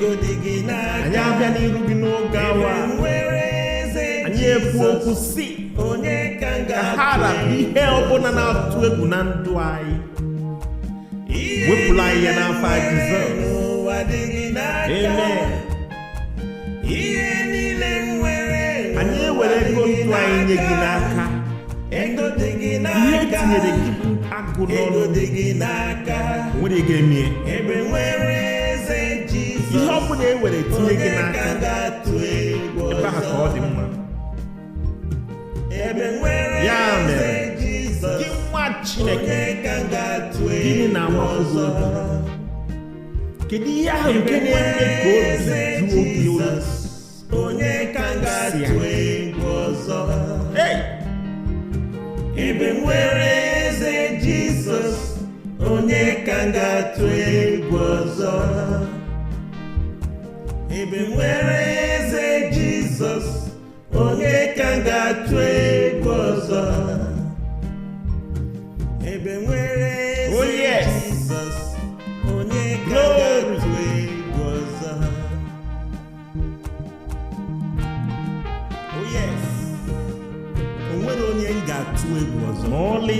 Ego dị gị Anyị n'aka. abịa n'iru gị n'oge Ebe awa. m nwere eze Anyị ekwu okwu Jizọs, si onye ka m ka ha ga-atụ rapụ ihe ọbụla na-atụ egwu na ndụ anyị. Ihe Wepụla anyị ya niile n'afọ m nwere Jizọs. n'ụwa dị gị n'aka. Amen. Ihe niile m nwere Anyị n'ụwa ewere dị ego gị ndụ anyị nye gị n'aka. n'aka. Ego dị gị Ihe n'aka. etinyere gị bụ agụ Ego n'ọnụ. dị gị n'aka. Nwere ego emie. Ebe nwere eze Ihe Jizọs, ọbụla e were tinye gị onye ka n'aka, m ga-atụ egwu ebe ahụ ka ọ ọzọ? dị mma. Ebe nwere Ya eze mere, Jizọs, gị nwa Chineke, onye ka m ga-atụ gịnị egwu na-amapụ gị ọzọ? obi? Kedu ihe ahụ Ebe nke na-eme nwere ka obi eze juo gị oyi? Jizọs, onye ka m Si ya. ga-atụ egwu ọzọ? Hey! Ebe nwere eze Jizọs, onye ka m ga-atụ egwu ọzọ? Ebe nwere eze Jizọs, onye ka m ga-atụ egwu ọzọ? Ebe nwere Oh, eze yes. Jizọs, onye ka m Glory. ga-atụ egwu ọzọ? Oh yes. O nwere onye m ga-atụ egwu ọzọ. Ma ọlị.